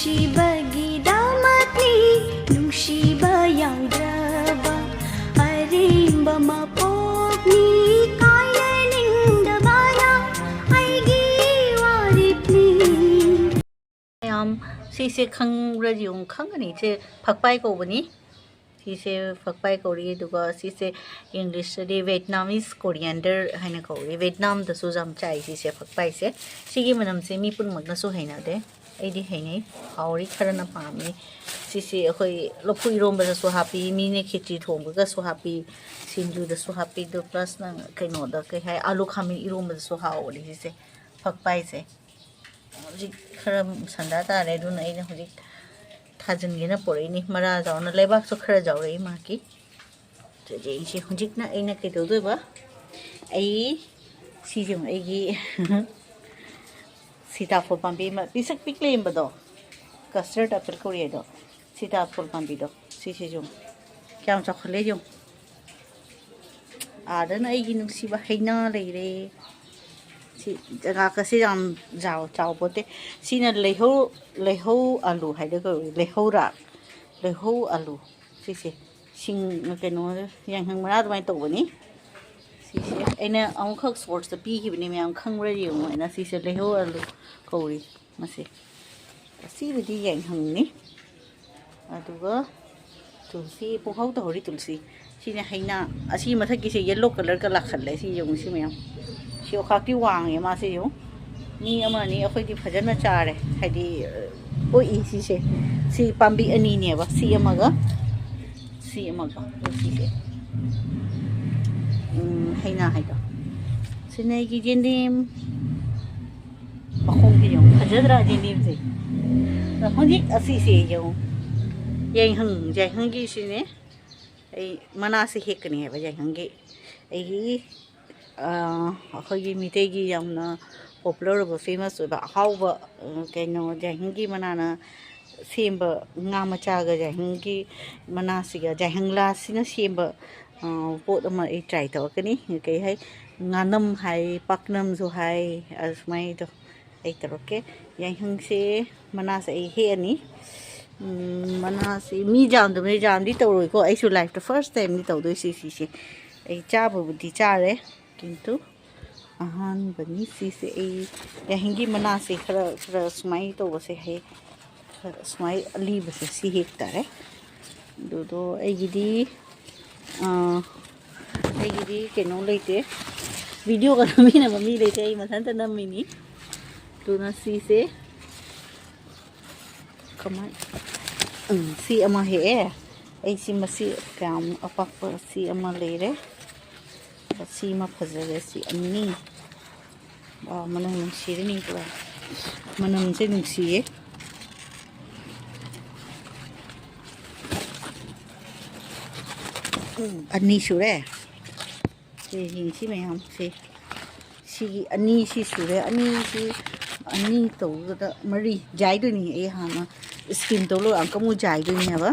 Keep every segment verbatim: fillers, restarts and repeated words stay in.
ꯅꯨꯡꯁꯤꯕꯒꯤꯗꯃꯛꯅꯤ, ꯅꯨꯡꯁꯤꯕ ꯌꯥꯎꯗ꯭ꯔꯕ ꯑꯔꯦꯝꯕ ꯃꯄꯣꯛꯅꯤ, ꯀꯥꯏꯅꯅꯤꯡꯗꯕꯅ ꯑꯩꯒꯤ ꯋꯥꯔꯦꯞꯅꯤ꯫ ꯃꯌꯥꯝ, ꯁꯤꯁꯦ ꯈꯪꯕ꯭ꯔꯥ ꯌꯦꯡꯉꯨ, ꯈꯪꯒꯅꯤ꯫ ꯁꯦ ꯐꯛꯄꯥꯏ ꯀꯧꯕꯅꯤ꯫ ꯁꯤꯁꯦ ꯐꯛꯄꯥꯏ ꯀꯧꯔꯤ, ꯑꯗꯨꯒ ꯁꯤꯁꯦ ꯏꯪꯂꯤꯁꯇꯗꯤ Vietnamese coriander ꯍꯥꯏꯅ ꯀꯧꯔꯤ꯫ ꯚꯦꯠꯅꯥꯝꯗꯁꯨ ꯌꯥꯝ ꯆꯥꯏ ꯁꯤꯁꯦ, ꯐꯛꯄꯥꯏꯁꯦ꯫ ꯁꯤꯒꯤ ꯃꯅꯝꯁꯦ ꯃꯤ ꯄꯨꯝꯅꯃꯛꯅꯁꯨ ꯍꯩꯅꯗꯦ, ꯑꯩꯗꯤ ꯍꯩꯅꯩ, ꯍꯥꯎꯔꯤ, ꯈꯔꯅ ꯄꯥꯝꯃꯤ꯫ ꯁꯤꯁꯦ ꯑꯩꯈꯣꯏ ꯂꯐꯨ ꯏꯔꯣꯝꯕꯗꯁꯨ ꯍꯥꯞꯄꯤ, ꯃꯤꯅ ꯈꯦꯆꯤ ꯊꯣꯡꯕꯒꯁꯨ ꯍꯥꯞꯄꯤ, ꯁꯤꯡꯖꯨꯗꯁꯨ ꯍꯥꯞꯄꯤ, ꯑꯗꯨ ꯄ꯭ꯂꯁ ꯅꯪ ꯀꯩꯅꯣꯗ, ꯀꯩ ꯍꯥꯏ, ꯑꯥꯂꯨ ꯈꯥꯃꯦꯟ ꯏꯔꯣꯝꯕꯗꯁꯨ ꯍꯥꯎꯕꯅꯤ ꯁꯤꯁꯦ, ꯐꯛꯄꯥꯏꯁꯦ꯫ ꯍꯧꯖꯤꯛ ꯈꯔ ꯁꯟꯗꯥ ꯇꯥꯔꯦ, ꯑꯗꯨꯅ ꯑꯩꯅ ꯍꯧꯖꯤꯛ ꯊꯥꯖꯤꯟꯒꯦꯅ ꯄꯣꯔꯛꯏꯅꯤ꯫ ꯃꯔꯥ ꯆꯥꯎꯅ, ꯂꯩꯕꯥꯛꯁꯨ ꯈꯔ ꯆꯥꯎꯔꯛꯏ ꯃꯥꯒꯤ꯫ ꯑꯗꯨꯗꯤ ꯑꯩꯁꯦ ꯍꯧꯖꯤꯛꯅ ꯑꯩꯅ ꯀꯩꯗꯧꯗꯣꯏꯕ? ꯑꯩ ꯁꯤꯁꯦ ꯑꯩꯒꯤ ꯁꯤꯇꯥꯐꯣꯜ ꯄꯥꯝꯕꯤ ꯑꯃ ꯄꯤꯁꯛ ꯄꯤꯛ ꯂꯩꯔꯝꯕꯗꯣ, custard apple ꯀꯧꯔꯤ ꯍꯥꯏꯗꯣ, ꯁꯤꯇꯥꯐꯣꯜ ꯄꯥꯝꯕꯤꯗꯣ, ꯁꯤꯁꯤꯁꯨ ꯀꯌꯥꯝ ꯆꯥꯎꯈꯠꯂꯦ ꯌꯦꯡꯉꯨ꯫ ꯑꯥꯗꯅ ꯑꯩꯒꯤ ꯅꯨꯡꯁꯤꯕ ꯍꯩꯅꯥ ꯂꯩꯔꯦ꯫ ꯁꯤ ꯖꯒꯥꯒꯁꯦ ꯌꯥꯝ ꯆꯥꯎ-, ꯆꯥꯎꯄꯣꯠꯇꯦ꯫ ꯁꯤꯅ ꯂꯩꯍꯧ, ꯂꯩꯍꯧ ꯑꯂꯨ ꯍꯥꯏꯗꯣ ꯀꯧꯏ, ꯂꯩꯍꯧꯔꯥ, ꯂꯩꯍꯧ ꯑꯂꯨ꯫ ꯁꯤꯁꯦ ꯁꯤꯡ, ꯀꯩꯅꯣ, ꯌꯥꯏꯉꯪ ꯃꯅꯥ ꯑꯗꯨꯃꯥꯏꯅ ꯇꯧꯕꯅꯤ꯫ ꯁꯤꯁꯦ ꯑꯩꯅ ꯑꯃꯨꯛꯈꯛ ꯁꯣꯔꯠꯁꯇ ꯄꯤꯈꯤꯕꯅꯦ, ꯃꯌꯥꯝ ꯈꯪꯕ꯭ꯔꯥ ꯌꯦꯡꯉꯣ ꯍꯥꯏꯅ꯫ ꯁꯤꯁꯦ ꯂꯩꯍꯧ ꯑꯂꯨ ꯀꯧꯔꯤ ꯃꯁꯦ꯫ ꯑꯁꯤꯕꯨꯗꯤ ꯌꯥꯏꯉꯪꯅꯤ꯫ ꯑꯗꯨꯒ ꯇꯨꯜꯁꯤ, ꯄꯨꯡꯍꯧꯗ ꯍꯧꯔꯤ ꯇꯨꯜꯁꯤ꯫ ꯁꯤꯅ ꯍꯩꯅꯥ꯫ ꯑꯁꯤ ꯃꯊꯛꯀꯤꯁꯦ ꯌꯦꯜꯂꯣ ꯀꯂꯔꯒ ꯂꯥꯛꯈꯠꯂꯦ꯫ ꯁꯤ ꯌꯦꯡꯉꯨ, ꯁꯤ ꯃꯌꯥꯝ꯫ ꯁꯤ ꯑꯣꯈꯥꯛꯇꯤ ꯋꯥꯡꯉꯦ ꯃꯥꯁꯦ ꯌꯦꯡꯉꯨ꯫ ꯃꯤ ꯑꯃ ꯑꯅꯤ ꯑꯩꯈꯣꯏꯗꯤ ꯐꯖꯅ ꯆꯥꯔꯦ꯫ ꯍꯥꯏꯗꯤ, ꯑ, ꯄꯣꯛꯏ ꯁꯤꯁꯦ꯫ ꯁꯤ ꯄꯥꯝꯕꯤ ꯑꯅꯤꯅꯦꯕ꯫ ꯁꯤ ꯑꯃꯒ ꯁꯤ ꯑꯃꯒ꯫ ꯑꯗꯨ ꯁꯤꯁꯦ꯫ ꯎꯝ, ꯍꯩꯅꯥ ꯍꯥꯏꯗꯣ꯫ ꯁꯤꯅ ꯑꯩꯒꯤ ꯌꯦꯟꯗꯦꯝ꯫ ꯃꯈꯣꯡꯁꯦ ꯌꯦꯡꯉꯨ꯫ ꯐꯖꯗ꯭ꯔꯥ ꯌꯦꯟꯗꯦꯝꯁꯦ? ꯑꯗꯣ ꯍꯧꯖꯤꯛ ꯑꯁꯤꯁꯦ ꯌꯦꯡꯉꯨ꯫ ꯌꯥꯏꯉꯪ, ꯌꯥꯏꯉꯪꯒꯤ ꯁꯤꯅꯦ꯫ ꯑꯩ ꯃꯅꯥꯁꯦ ꯍꯦꯛꯀꯅꯤ ꯍꯥꯏꯕ ꯌꯥꯏꯉꯪꯒꯤ꯫ ꯑꯩꯒꯤ, ꯑ, ꯑꯩꯈꯣꯏꯒꯤ ꯃꯤꯇꯩꯒꯤ ꯌꯥꯝꯅ ꯄꯣꯄꯨꯂꯔ ꯑꯣꯏꯕ, ꯐꯦꯃꯁ ꯑꯣꯏꯕ ꯑꯍꯥꯎꯕ, ꯑ, ꯀꯩꯅꯣ, ꯌꯥꯏꯉꯪꯒꯤ ꯃꯅꯥꯅ ꯁꯦꯝꯕ ꯉꯥ ꯃꯆꯥꯒ ꯌꯥꯏꯉꯪꯒꯤ ꯃꯅꯥꯁꯤꯒ, ꯌꯥꯏꯉꯪꯂꯥꯁꯤꯅ ꯁꯦꯝꯕ, ꯑ, ꯄꯣꯠ ꯑꯃ ꯑꯩ ꯇ꯭ꯔꯥꯏ ꯇꯧꯔꯛꯀꯅꯤ꯫ ꯀꯩ ꯍꯥꯏ, ꯉꯥꯅꯝ ꯍꯥꯏ, ꯄꯥꯛꯅꯝꯁꯨ ꯍꯥꯏ, ꯑꯁꯨꯃꯥꯏꯅ ꯇꯧ-, ꯑꯩ ꯇꯧꯔꯛꯀꯦ꯫ ꯌꯥꯏꯉꯪꯁꯦ, ꯃꯅꯥꯁꯦ ꯑꯩ ꯍꯦꯛꯑꯅꯤ꯫ ꯎꯝ, ꯃꯅꯥꯁꯤ ꯃꯤ ꯌꯥꯝꯗꯕꯅ ꯌꯥꯝꯗꯤ ꯇꯧꯔꯣꯏꯀꯣ꯫ ꯑꯩꯁꯨ ꯂꯥꯏꯐꯇ ꯐꯥꯔꯁ ꯇꯥꯏꯝꯅꯤ ꯇꯧꯗꯣꯏꯁꯤ ꯁꯤꯁꯦ꯫ ꯑꯩ ꯆꯥꯕꯕꯨꯗꯤ ꯆꯥꯔꯦ, ꯀꯤꯟꯇꯨ ꯑꯍꯥꯟꯕꯅꯤ ꯁꯤꯁꯦ꯫ ꯑꯩ ꯌꯥꯏꯉꯪꯒꯤ ꯃꯅꯥꯁꯦ ꯈꯔ ꯈꯔ ꯁꯨꯃꯥꯏꯅ ꯇꯧꯕꯁꯦ ꯍꯦꯛ ꯈꯔ ꯁꯨꯃꯥꯏꯅ ꯑꯂꯤꯕꯁꯦ ꯁꯤ ꯍꯦꯛ ꯇꯥꯔꯦ꯫ ꯑꯗꯨꯗꯣ ꯑꯩꯒꯤꯗꯤ, ꯑꯥ, ꯑꯩꯒꯤꯗꯤ ꯀꯩꯅꯣ ꯂꯩꯇꯦ, ꯚꯤꯗꯤꯑꯣꯒ ꯅꯝꯃꯤꯟꯅꯕ ꯃꯤ ꯂꯩꯇꯦ, ꯑꯩ ꯃꯊꯟꯇ ꯅꯝꯃꯤꯅꯤ꯫ ꯑꯗꯨꯅ ꯁꯤꯁꯦ ꯀꯃꯥꯏ, ꯎꯝ, ꯁꯤ ꯑꯃ ꯍꯦꯛꯑꯦ꯫ ꯑꯩ ꯁꯤ ꯃꯁꯤ ꯀꯌꯥꯝ ꯑꯄꯥꯛꯄ ꯁꯤ ꯑꯃ ꯂꯩꯔꯦ꯫ ꯁꯤ ꯑꯃ ꯐꯖꯔꯦ, ꯁꯤ ꯑꯅꯤ꯫ ꯋꯥ, ꯃꯅꯝ ꯅꯨꯡꯁꯤꯔꯅꯤ ꯄꯨꯔꯥ꯫ ꯃꯅꯝꯁꯦ ꯅꯨꯡꯁꯤꯌꯦ꯫ ꯎꯝ, ꯑꯅꯤ ꯁꯨꯔꯦ꯫ ꯁꯤ ꯌꯦꯡꯁꯤ ꯃꯌꯥꯝꯁꯦ꯫ ꯁꯤꯒꯤ ꯑꯅꯤꯁꯤ ꯁꯨꯔꯦ꯫ ꯑꯅꯤꯁꯤ, ꯑꯅꯤ ꯇꯧꯕꯗ ꯃꯔꯤ ꯌꯥꯏꯗꯣꯏꯅꯤ꯫ ꯑꯩ ꯍꯥꯟꯅ ꯁ꯭ꯀꯤꯟ ꯇꯧ ꯂꯣꯏꯔꯒ ꯑꯃꯨꯛꯀ ꯑꯃꯨꯛ ꯌꯥꯏꯗꯣꯏꯅꯦꯕ꯫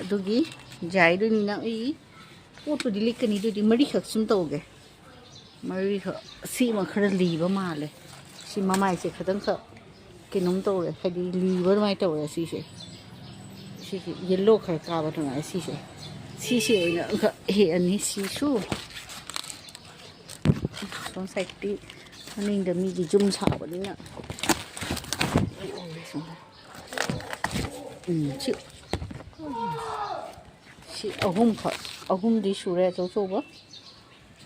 ꯑꯗꯨꯒꯤ ꯌꯥꯏꯗꯣꯏꯅꯤꯅ ꯑꯩ ꯄꯣꯠꯄꯨꯗꯤ ꯂꯤꯛꯀꯅꯤ, ꯑꯗꯨꯗꯤ ꯃꯔꯤꯈꯛ ꯁꯨꯝ ꯇꯧꯒꯦ꯫ ꯃꯔꯤꯈꯛ꯫ ꯁꯤꯃ ꯈꯔ ꯂꯤꯕ ꯃꯥꯜꯂꯦ꯫ ꯁꯤ ꯃꯃꯥꯏꯁꯦ ꯈꯤꯇꯪꯈꯛ ꯀꯩꯅꯣꯝ ꯇꯧꯔꯦ, ꯍꯥꯏꯗꯤ ꯂꯤꯕ ꯑꯗꯨꯃꯥꯏꯅ ꯇꯧꯔꯦ ꯁꯤꯁꯦ꯫ ꯁꯤꯁꯦ ꯌꯦꯜꯂꯣ ꯈꯔ ꯀꯥꯕ ꯑꯗꯨꯃꯥꯏꯅ ꯁꯤꯁꯦ꯫ ꯁꯤꯁꯦ ꯑꯣꯏꯅ ꯑꯃꯈꯛ ꯍꯦꯛꯑꯅꯤ ꯁꯤꯁꯨ꯫ ꯁꯣꯝ ꯁꯥꯏꯠꯇꯤ ꯃꯅꯤꯡꯗ ꯃꯤꯒꯤ ꯌꯨꯝ ꯁꯥꯕꯅꯤꯅ꯫ ꯎꯝ, ꯁꯤ, ꯁꯤ ꯑꯍꯨꯝꯈꯛ, ꯑꯍꯨꯝꯗꯤ ꯁꯨꯔꯦ ꯑꯆꯧ ꯑꯆꯧꯕ꯫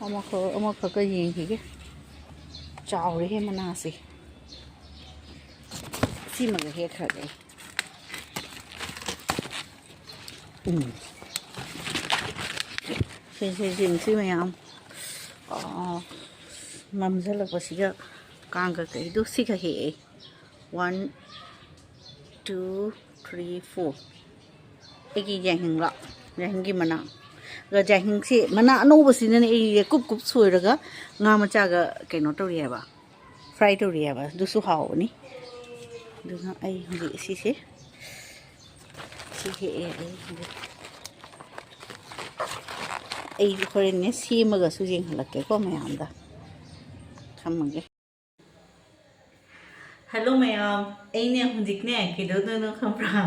ꯑꯃꯈꯛ, ꯑꯃꯈꯛꯀ ꯌꯦꯡꯈꯤꯒꯦ꯫ ꯆꯥꯎꯔꯦꯍꯦ ꯃꯅꯥꯁꯦ꯫ ꯁꯤꯃꯒ ꯍꯦꯛꯈ꯭ꯔꯒꯦ ꯑꯩ꯫ ꯎꯝ꯫ ꯁꯦ, ꯁꯦ, ꯌꯦꯡꯁꯤ ꯃꯌꯥꯝ꯫ ꯑꯥ, ꯃꯝꯁꯤꯜꯂꯛꯄꯁꯤꯒ ꯀꯥꯡꯒ ꯀꯩꯗꯣ ꯁꯤꯒ ꯍꯦꯛꯑꯦ꯫ One, two, three, four꯫ ꯑꯩꯒꯤ ꯌꯥꯏꯉꯪꯂꯣ? ꯌꯥꯏꯉꯪꯒꯤ ꯃꯅꯥ꯫ ꯑꯗ ꯌꯥꯏꯉꯪꯁꯤ ꯃꯅꯥ ꯑꯅꯧꯕꯁꯤꯅꯅꯦ ꯑꯩꯁꯦ ꯀꯨꯞ ꯀꯨꯞ ꯁꯣꯏꯔꯒ ꯉꯥ ꯃꯆꯥꯒ ꯀꯩꯅꯣ ꯇꯧꯔꯤꯑꯕ, ꯐ꯭ꯔꯥꯏ ꯇꯧꯔꯤꯑꯕ꯫ ꯑꯗꯨꯁꯨ ꯍꯥꯎꯕꯅꯤ꯫ ꯑꯗꯨꯅ ꯑꯩ ꯍꯧꯖꯤꯛ ꯁꯤꯁꯦ, ꯁꯤ ꯍꯦꯛꯑꯦ ꯑꯩ ꯍꯧꯖꯤꯛ꯫ ꯑꯩ ꯍꯣꯔꯦꯟꯅꯦ ꯁꯦꯝꯃꯒꯁꯨ ꯌꯦꯡꯍꯜꯂꯛꯀꯦꯀꯣ ꯃꯌꯥꯝꯗ꯫ ꯊꯝꯃꯒꯦ꯫ ꯍꯜꯂꯣ ꯃꯌꯥꯝ, ꯑꯩꯅꯦ ꯍꯧꯖꯤꯛꯅꯦ ꯀꯩꯗꯧꯗꯣꯏꯅꯣ ꯈꯪꯕ꯭ꯔꯥ?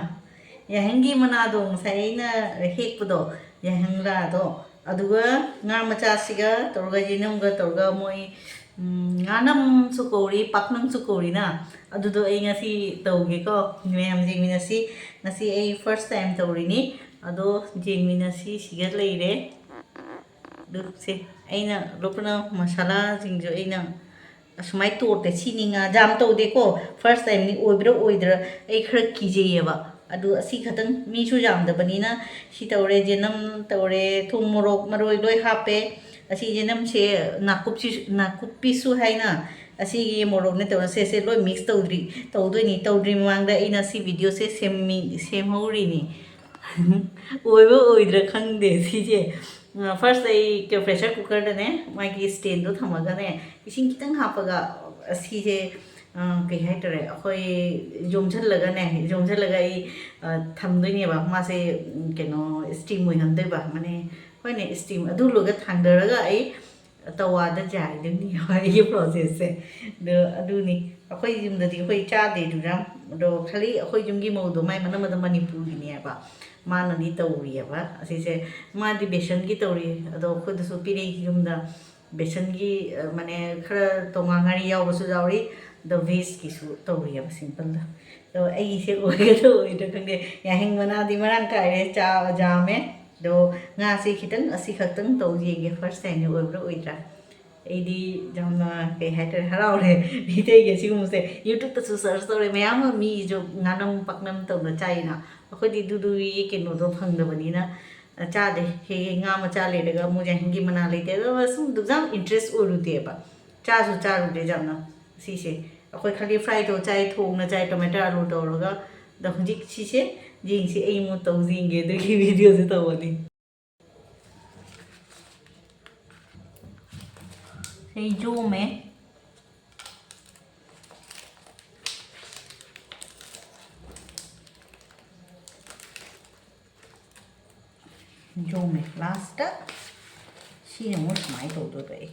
ꯌꯥꯏꯍꯪꯒꯤ ꯃꯅꯥꯗꯣ, ꯉꯁꯥꯏ ꯑꯩꯅ ꯍꯦꯛꯄꯗꯣ, ꯌꯥꯏꯍꯪꯂꯥꯗꯣ, ꯑꯗꯨꯒ ꯉꯥ ꯃꯆꯥꯁꯤꯒ ꯇꯧꯔꯒ, ꯌꯦꯅꯝꯒ ꯇꯧꯔꯒ, ꯃꯣꯏ ꯎꯝ, ꯉꯥꯅꯝꯁꯨ ꯀꯧꯔꯤ, ꯄꯥꯛꯅꯝꯁꯨ ꯀꯧꯔꯤꯅ, ꯑꯗꯨꯗꯣ ꯑꯩ ꯉꯁꯤ ꯇꯧꯒꯦꯀꯣ꯫ ꯃꯌꯥꯝ ꯌꯦꯡꯃꯤꯟꯅꯁꯤ꯫ ꯉꯁꯤ ꯑꯩ first time ꯇꯧꯔꯤꯅꯤ꯫ ꯑꯗꯣ ꯌꯦꯡꯃꯤꯟꯅꯁꯤ꯫ ꯁꯤꯒ ꯂꯩꯔꯦ꯫ ꯑꯗꯨ ꯁꯦ, ꯑꯩꯅ ꯂꯣꯞꯄꯅ ꯃꯁꯥꯂꯥꯁꯤꯡꯁꯨ ꯑꯩꯅ ꯑꯁꯨꯃꯥꯏꯅ ꯇꯣꯠꯇꯦ꯫ ꯁꯤꯅꯤ ꯉꯥ ꯌꯥꯝ ꯇꯧꯗꯦꯀꯣ, first timeꯅꯤ꯫ ꯑꯣꯏꯕ꯭ꯔꯥ ꯑꯣꯏꯗ꯭ꯔꯥ ꯑꯩ ꯈꯔ ꯀꯤꯖꯩꯌꯦꯕ꯫ ꯑꯗꯨ ꯑꯁꯤ ꯈꯛꯇꯪ, ꯃꯤꯁꯨ ꯌꯥꯝꯗꯕꯅꯤꯅ꯫ ꯁꯤ ꯇꯧꯔꯦ, ꯌꯦꯅꯝ ꯇꯧꯔꯦ, ꯊꯨꯝ, ꯃꯣꯔꯣꯛ, ꯃꯔꯣꯏ ꯂꯣꯏ ꯍꯥꯞꯄꯦ꯫ ꯑꯁꯤ ꯌꯦꯅꯝꯁꯦ ꯅꯥꯀꯨꯞꯁꯤ-, ꯅꯥꯀꯨꯞꯄꯤꯁꯨ ꯍꯥꯏꯅ, ꯑꯁꯤꯒꯤ ꯃꯣꯔꯣꯛꯅꯦ ꯇꯧꯔꯁꯦ, ꯁꯦ ꯂꯣꯏ mix ꯇꯧꯗ꯭ꯔꯤ, ꯇꯧꯗꯣꯏꯅꯤ꯫ ꯇꯧꯗ꯭ꯔꯤ ꯃꯃꯥꯡꯗ ꯑꯩꯅ ꯁꯤ videoꯁꯦ ꯁꯦꯝꯃꯤ-, ꯁꯦꯝꯍꯧꯔꯤꯅꯤ꯫ ꯑꯣꯏꯕ ꯑꯣꯏꯗ꯭ꯔꯥ ꯈꯪꯗꯦ ꯁꯤꯁꯦ꯫ ꯑ, first ꯑꯩ ꯀ-, pressure cookerꯗꯅꯦ, ꯃꯥꯒꯤ standꯗꯣ ꯊꯝꯃꯒꯅꯦ, ꯏꯁꯤꯡ ꯈꯤꯇꯪ ꯍꯥꯞꯄꯒ, ꯑꯁꯤꯁꯦ, ꯑ, ꯀꯩ ꯍꯥꯏꯇꯥꯔꯦ, ꯑꯩꯈꯣꯏ ꯌꯣꯝꯁꯤꯜꯂꯒꯅꯦ, ꯌꯣꯝꯁꯤꯜꯂꯒ ꯑꯩ, ꯑ, ꯊꯝꯗꯣꯏꯅꯦꯕ꯫ ꯃꯥꯁꯦ, ꯎꯝ, ꯀꯩꯅꯣ, steam ꯑꯣꯏꯍꯟꯗꯣꯏꯕ꯫ ꯃꯥꯅꯦ, ꯍꯣꯏꯅꯦ, steam ꯑꯗꯨ ꯂꯣꯏꯔꯒ ꯊꯥꯡꯗꯔꯒ ꯑꯩ ꯇꯋꯥꯗ ꯌꯥꯏꯗꯣꯏꯅꯦꯕ ꯑꯩꯒꯤ processꯁꯦ꯫ ꯑꯗꯣ ꯑꯗꯨꯅꯤ, ꯑꯩꯈꯣꯏ ꯌꯨꯝꯗꯗꯤ ꯑꯩꯈꯣꯏ ꯆꯥꯗꯦ ꯆꯨꯖꯥꯛ꯫ ꯑꯗꯣ ꯈꯜꯂꯤ ꯑꯩꯈꯣꯏ ꯌꯨꯝꯒꯤ ꯃꯧꯗꯣ, ꯃꯥꯏ ꯃꯅꯝ ꯑꯗꯨꯝ ꯃꯅꯤꯄꯨꯔꯒꯤꯅꯦꯕ, ꯃꯥꯅꯗꯤ ꯇꯧꯔꯤꯑꯕ ꯑꯁꯤꯁꯦ꯫ ꯃꯥꯗꯤ ꯕꯦꯁꯟꯒꯤ ꯇꯧꯔꯤ, ꯑꯗꯣ ꯑꯩꯈꯣꯏꯗꯁꯨ ꯄꯤꯔꯛꯏ ꯌꯨꯝꯗ꯫ ꯕꯦꯁꯟꯒꯤ, ꯑ, ꯃꯅꯦ, ꯈꯔ ꯇꯣꯉꯥꯟ ꯉꯥꯔꯤ ꯌꯥꯎꯕꯁꯨ ꯌꯥꯎꯔꯤ, ꯑꯗꯣ vegꯀꯤꯁꯨ ꯇꯧꯔꯤꯑꯕ simpleꯗ꯫ ꯑꯗꯣ ꯑꯩꯒꯤꯁꯦ ꯑꯣꯏꯒꯗ꯭ꯔꯥ ꯑꯣꯏꯗ꯭ꯔꯥ ꯈꯪꯗꯦ꯫ ꯌꯥꯍꯤꯡ ꯃꯅꯥꯗꯤ ꯃꯔꯥꯡ ꯀꯥꯏꯔꯦ, ꯆꯥ-, ꯌꯥꯝꯃꯦ꯫ ꯑꯗꯣ ꯉꯥꯁꯦ ꯈꯤꯇꯪ, ꯑꯁꯤ ꯈꯛꯇꯪ ꯇꯧ ꯌꯦꯡꯒꯦ, first timeꯅꯤ, ꯑꯣꯏꯕ꯭ꯔꯥ ꯑꯣꯏꯗ꯭ꯔꯥ꯫ ꯑꯩꯗꯤ ꯌꯥꯝꯅ, ꯀꯩ ꯍꯥꯏꯇꯥꯔꯦ, ꯍꯔꯥꯎꯔꯦ꯫ ꯃꯤꯇꯩꯒꯤ ꯑꯁꯤꯒꯨꯝꯕꯁꯦ YouTubeꯇꯁꯨ search ꯇꯧꯔꯦ, ꯃꯌꯥꯝ ꯑꯃ ꯃꯤꯁꯨ ꯉꯥꯅꯝ ꯄꯥꯛꯅꯝ ꯇꯧꯅ ꯆꯥꯏꯅ꯫ ꯑꯩꯈꯣꯏꯗꯤ ꯑꯗꯨꯗꯨꯒꯤ ꯀꯩꯅꯣꯗꯣ ꯐꯪꯗꯕꯅꯤꯅ, ꯑ, ꯆꯥꯗꯦ꯫ ꯍꯦꯛ ꯍꯦꯛ ꯉꯥ ꯃꯆꯥ ꯂꯩꯔꯒ ꯑꯃꯨꯛ ꯌꯥꯍꯤꯡꯒꯤ ꯃꯅꯥ ꯂꯩꯇꯦ꯫ ꯑꯗꯨꯒ ꯁꯨꯝ ꯑꯗꯨꯛ ꯌꯥꯝ interest ꯑꯣꯏꯔꯨꯗꯦꯕ꯫ ꯆꯥꯁꯨ ꯆꯥꯔꯨꯗꯦ ꯌꯥꯝꯅ꯫ ꯁꯤꯁꯦ ꯑꯩꯈꯣꯏ ꯈꯥꯂꯤ fry ꯇꯧ ꯆꯥꯏ, ꯊꯣꯡꯅ ꯆꯥꯏ, tomato ꯑꯂꯨ ꯇꯧꯔꯒ꯫ ꯑꯗꯣ ꯍꯧꯖꯤꯛ ꯁꯤꯁꯦ ꯌꯦꯡꯁꯤ, ꯑꯩ ꯑꯃꯨꯛ ꯇꯧ ꯌꯦꯡꯒꯦ, ꯑꯗꯨꯒꯤ videoꯁꯦ ꯇꯧꯕꯅꯤ꯫ ꯁꯤ ꯌꯣꯝꯃꯦ꯫ ꯌꯣꯝꯃꯦ꯫ Lastꯇ ꯁꯤꯅ ꯑꯃꯨꯛ ꯁꯨꯃꯥꯏꯅ ꯇꯧꯗꯣꯏꯕ ꯑꯩ꯫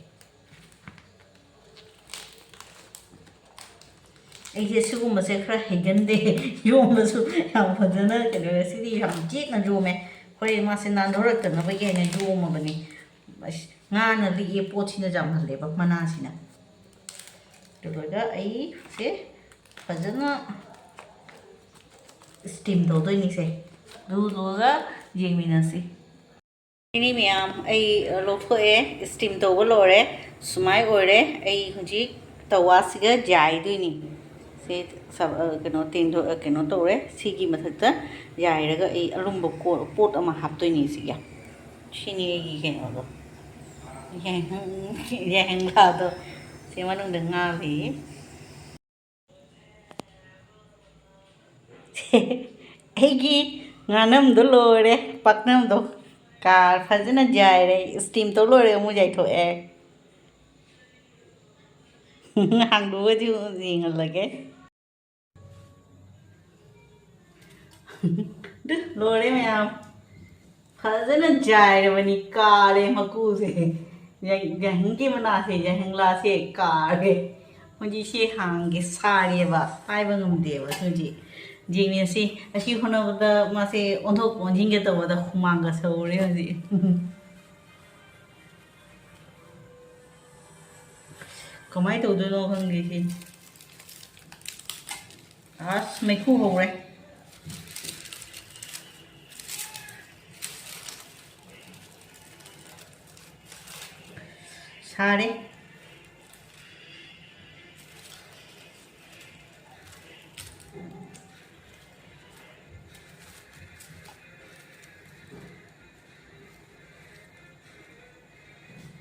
ꯑꯩꯁꯦ ꯁꯤꯒꯨꯝꯕꯁꯦ ꯈꯔ ꯍꯩꯒꯟꯗꯦ꯫ ꯌꯣꯝꯕꯁꯨ ꯌꯥꯝ ꯐꯖꯅ ꯀꯩꯅꯣ, ꯁꯤꯗꯤ ꯌꯥꯝ ꯆꯦꯠꯅ ꯌꯣꯝꯃꯦ꯫ ꯍꯣꯔꯦꯟ ꯃꯥꯁꯦ ꯅꯥꯟꯊꯣꯔꯛꯇꯅꯕꯒꯤ ꯍꯥꯏꯅ ꯌꯣꯝꯃꯕꯅꯤ꯫ ꯑꯁ, ꯉꯥꯅ ꯂꯤꯛꯑꯦ, ꯄꯣꯠꯁꯤꯅ ꯌꯥꯝꯍꯜꯂꯦꯕ ꯃꯅꯥꯁꯤꯅ꯫ ꯑꯗꯨ ꯂꯣꯏꯔꯒ ꯑꯩꯁꯦ ꯐꯖꯅ steam ꯇꯧꯗꯣꯏꯅꯤꯁꯦ꯫ ꯑꯗꯨ ꯂꯣꯏꯔꯒ ꯌꯦꯡꯃꯤꯟꯅꯁꯤ꯫ ꯏꯅꯦ ꯃꯌꯥꯝ, ꯑꯩ, ꯑ, ꯂꯧꯊꯣꯛꯑꯦ, steam ꯇꯧꯕ ꯂꯣꯏꯔꯦ꯫ ꯁꯨꯃꯥꯏ ꯑꯣꯏꯔꯦ꯫ ꯑꯩ ꯍꯧꯖꯤꯛ ꯇꯋꯥꯁꯤꯒ ꯌꯥꯏꯗꯣꯏꯅꯤ꯫ ꯁꯦ ꯁ-, ꯑ, ꯀꯩꯅꯣ, ꯇꯦꯡꯗꯣ-, ꯑ, ꯀꯩꯅꯣ ꯇꯧꯔꯦ꯫ ꯁꯤꯒꯤ ꯃꯊꯛꯇ ꯌꯥꯏꯔꯒ ꯑꯩ ꯑꯂꯨꯝꯕ ꯀꯣ-, ꯄꯣꯠ ꯑꯃ ꯍꯥꯞꯇꯣꯏꯅꯤ ꯁꯤꯒꯤ꯫ ꯁꯤꯅꯤ ꯑꯩꯒꯤ ꯀꯩꯅꯣꯗꯣ꯫ ꯌꯥꯏꯉꯪ, ꯌꯥꯏꯉꯪꯂꯥꯗꯣ ꯁꯤ ꯃꯅꯨꯡꯗ ꯉꯥ ꯂꯩꯌꯦ꯫ ꯑꯩꯒꯤ ꯉꯥꯅꯝꯗꯣ ꯂꯣꯏꯔꯦ, ꯄꯥꯛꯅꯝꯗꯣ꯫ ꯀꯥ ꯐꯖꯅ ꯌꯥꯏꯔꯦ, steam ꯇꯧ ꯂꯣꯏꯔꯦ, ꯑꯃꯨꯛ ꯌꯥꯏꯊꯣꯛꯑꯦ꯫ ꯍꯥꯡꯗꯣꯛꯑꯒꯗꯤ ꯑꯃꯨꯛ ꯌꯦꯡꯍꯜꯂꯒꯦ꯫ ꯑꯗꯨ ꯂꯣꯏꯔꯦ ꯃꯌꯥꯝ꯫ ꯐꯖꯅ ꯌꯥꯏꯔꯕꯅꯤ, ꯀꯥꯔꯦ ꯃꯀꯨꯁꯦ꯫ ꯌꯥꯏ-, ꯌꯥꯏꯉꯪꯒꯤ ꯃꯅꯥꯁꯦ, ꯌꯥꯏꯉꯪꯂꯥꯁꯦ ꯀꯥꯔꯦ꯫ ꯍꯧꯖꯤꯛꯁꯦ ꯍꯥꯡꯒꯦ ꯁꯥꯔꯦꯕ, ꯄꯥꯏꯕ ꯉꯝꯗꯦꯕ ꯍꯧꯖꯤꯛ꯫ ꯌꯦꯡꯉꯁꯤ, ꯑꯁꯤ ꯍꯣꯠꯅꯕꯗ ꯃꯥꯁꯦ ꯑꯣꯟꯊꯣꯛ ꯑꯣꯟꯁꯤꯟꯒꯦ ꯇꯧꯕꯗ ꯍꯨꯃꯥꯡꯒ ꯁꯧꯔꯦ ꯍꯧꯖꯤꯛ꯫ ꯀꯃꯥꯏꯅ ꯇꯧꯗꯣꯏꯅꯣ ꯈꯪꯗꯦ ꯁꯤ꯫ ꯑꯁ, ꯃꯩꯈꯨ ꯍꯧꯔꯦ꯫ ꯁꯥꯔꯦ꯫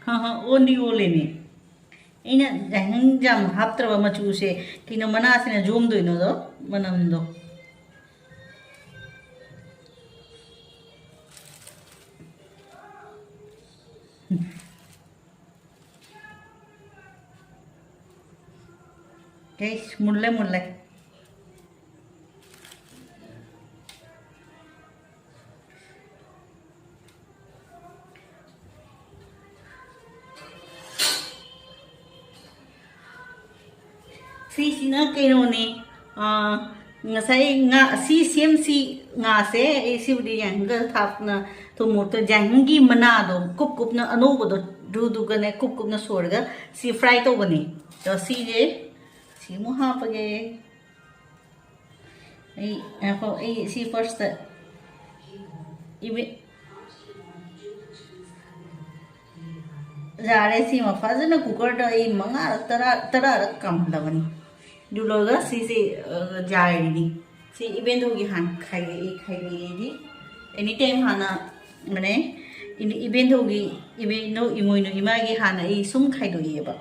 ꯍꯥ, ꯍꯥ, ꯑꯣꯟꯗꯤ ꯑꯣꯜꯂꯦꯅꯦ꯫ ꯑꯩꯅ ꯌꯥꯏꯉꯪ ꯌꯥꯝ ꯍꯥꯞꯇ꯭ꯔꯕ ꯃꯆꯨꯁꯦ, ꯀꯩꯅꯣ ꯃꯅꯥꯁꯤꯅ ꯌꯣꯝꯗꯣꯏꯅꯣꯗꯣ, ꯃꯅꯝꯗꯣ꯫ ꯒꯩꯁ, ꯃꯨꯜꯂꯦ, ꯃꯨꯜꯂꯦ꯫ ꯁꯤꯁꯤꯅ ꯀꯩꯅꯣꯅꯦ, ꯑꯥ, ꯉꯁꯥꯏ ꯉꯥ, ꯁꯤ ꯁꯦꯝꯁꯤ, ꯉꯥꯁꯦ ꯑꯩ ꯁꯤꯕꯨꯗꯤ ꯌꯥꯏꯍꯪꯒ ꯊꯥꯛꯅ ꯊꯨꯝ ꯃꯣꯔꯣꯛꯇ ꯌꯥꯏꯍꯪꯒꯤ ꯃꯅꯥꯗꯣ ꯀꯨꯞ ꯀꯨꯞꯅ ꯑꯅꯧꯕꯗꯣ ꯑꯗꯨꯗꯨꯒꯅꯦ ꯀꯨꯞ ꯀꯨꯞꯅ ꯁꯣꯏꯔꯒ ꯁꯤ fry ꯇꯧꯕꯅꯦ꯫ ꯑꯗꯣ ꯁꯤꯁꯦ ꯁꯤꯃꯨꯛ ꯍꯥꯞꯄꯒꯦ꯫ ꯑꯩ ꯉꯥꯏꯈꯣ, ꯑꯩ ꯁꯤ first ꯏꯕꯤ-, ꯌꯥꯔꯦ, ꯁꯤꯃ ꯐꯖꯅ cookerꯗ ꯑꯩ ꯃꯉꯥꯔꯛ, ꯇꯔꯥ, ꯇꯔꯥꯔꯛ ꯀꯥꯝꯍꯜꯂꯕꯅꯤ꯫ ꯑꯗꯨ ꯂꯣꯏꯔꯒ ꯁꯤꯁꯦ, ꯑ, ꯌꯥꯏꯔꯤꯅꯤ꯫ ꯁꯤ ꯏꯕꯦꯟꯗꯧꯒꯤ ꯍꯥꯟꯅ ꯈꯥꯏꯗꯣꯛꯏ, ꯈꯥꯏꯗꯣꯛꯏꯗꯤ anytime ꯍꯥꯟꯅ ꯃꯅꯦ, ꯏꯅꯤ-, ꯏꯕꯦꯟꯗꯧꯒꯤ, ꯏꯕꯦꯟꯗꯧ ꯏꯃꯣꯏꯅꯨ ꯏꯃꯥꯒꯤ ꯍꯥꯟꯅ ꯑꯩ ꯁꯨꯝ ꯈꯥꯏꯗꯣꯛꯏꯑꯕ꯫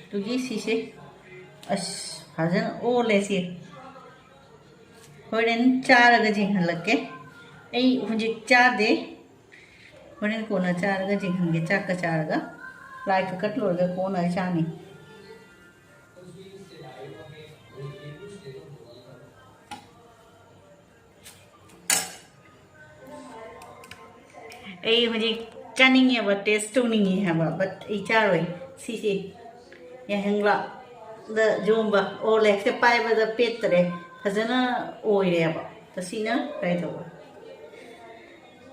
ꯑꯗꯨꯒꯤ ꯁꯤꯁꯦ, ꯑꯁ, ꯐꯖꯅ ꯑꯣꯜꯂꯦ ꯁꯤ꯫ ꯍꯣꯔꯦꯟ ꯆꯥꯔꯒ ꯌꯦꯡꯍꯜꯂꯛꯀꯦ꯫ ꯑꯩ ꯍꯧꯖꯤꯛ ꯆꯥꯗꯦ꯫ ꯍꯣꯔꯦꯟ ꯀꯣꯟꯅ ꯆꯥꯔꯒ ꯌꯦꯡꯍꯟꯒꯦ, ꯆꯥꯛꯀ ꯆꯥꯔꯒ꯫ ꯂꯥꯏ ꯀꯀꯠ ꯂꯣꯏꯔꯒ ꯀꯣꯟꯅ ꯑꯩ ꯆꯥꯅꯤ꯫ ꯑꯩ ꯍꯧꯖꯤꯛ ꯆꯥꯅꯤꯡꯉꯦꯕ, taste ꯇꯧꯅꯤꯡꯉꯦ ꯍꯥꯏꯕ, but ꯑꯩ ꯆꯥꯔꯣꯏ꯫ ꯁꯤꯁꯦ ꯌꯥꯏꯍꯪꯂꯥꯗ ꯌꯣꯝꯕ ꯑꯣꯜꯂꯦ, ꯁꯦ ꯄꯥꯏꯕꯗ ꯄꯦꯠꯇꯔꯦ, ꯐꯖꯅ ꯑꯣꯏꯔꯦꯕ꯫ ꯇꯁꯤꯅ ꯀꯔꯤ ꯇꯧꯕ?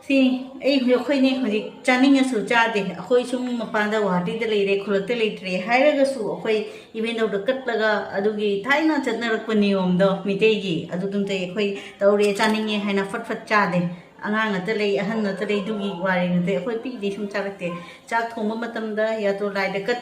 ꯁꯤ ꯑꯩ ꯍꯧꯖꯤꯛ, ꯑꯩꯈꯣꯏꯅꯦ ꯍꯧꯖꯤꯛ ꯆꯥꯅꯤꯡꯉꯁꯨ ꯆꯥꯗꯦ꯫ ꯑꯩꯈꯣꯏ ꯁꯨꯝ ꯃꯄꯥꯟꯗ ꯒꯨꯍꯥꯇꯤꯗ ꯂꯩꯔꯦ, ꯈꯨꯜꯂꯛꯇ ꯂꯩꯇ꯭ꯔꯦ ꯍꯥꯏꯔꯒꯁꯨ ꯑꯩꯈꯣꯏ ꯏꯕꯦꯟꯗꯧꯗ ꯀꯠꯂꯒ ꯑꯗꯨꯒꯤ ꯊꯥꯏꯅ ꯆꯠꯅꯔꯛꯄ ꯅꯤꯌꯣꯝꯗꯣ ꯃꯤꯇꯩꯒꯤ, ꯑꯗꯨꯗꯨꯝꯇ ꯑꯩꯈꯣꯏ ꯇꯧꯔꯦ ꯆꯥꯅꯤꯡꯉꯦ ꯍꯥꯏꯅ ꯐꯠ ꯐꯠ ꯆꯥꯗꯦ꯫ ꯑꯉꯥꯡ ꯅꯠꯇ ꯂꯩ, ꯑꯍꯟ ꯅꯠꯇ ꯂꯩ, ꯑꯗꯨꯒꯤ ꯋꯥꯔꯤ ꯅꯠꯇꯦ꯫ ꯑꯩꯈꯣꯏ ꯄꯤꯛꯏꯗꯤ ꯁꯨꯝ ꯆꯥꯔꯛꯇꯦ꯫ ꯆꯥꯛ ꯊꯣꯡꯕ ꯃꯇꯝꯗ ꯌꯥꯇꯣ ꯂꯥꯏꯗ ꯀꯠ